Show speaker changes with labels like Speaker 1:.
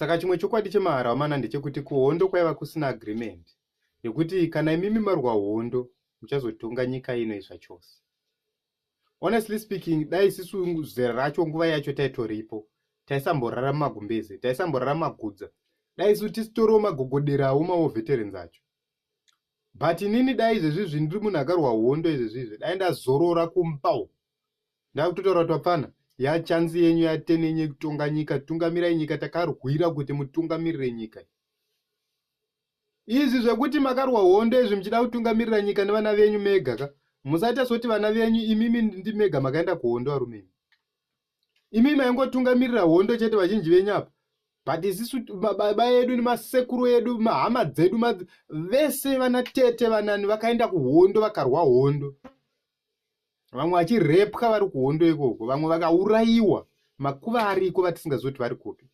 Speaker 1: Saka chimwe chokwadi chemahara wamana ndechekuti kuhondo kwaiva kusina agreement yekuti kana imimi marwa hondo muchazotonga nyika ino zvachose. Honestly speaking, dai isusu zera racho, nguva yacho taitoripo, taisamborara mumagumbeze, taisamborara mumagudza. Dai isu tisitoriwo magogoderawo mawar veterans acho. But inini dai izvezvizvi ndiri munhu akarwa hondo izvezvizvi, dai ndazorora kumba uko. Ndakutotaura kuti vapfana, yachanzi yenyu yaturn yenyu yekutonga nyika, tungamirai nyika, takarwira kuti mutungamirire nyika. Izvi zvekuti makarwa hondo izvi muchida kutungamirira nyika nevana venyu mega ka, musaita soti vana venyu imimi ndi mega makaenda kuhondo. Varume, imi maingotungamirira hondo chete, vazhinji venyu apa. But isusu baba edu nemasekuru edu, mahama dzedu vese, vana tete, vanani vakaenda kuhondo, vakarwa hondo, vamwe vachirepwa vari kuhondo ikoko, vamwe vakaurayiwa, makuva ariko vatisingazoti vari kupi.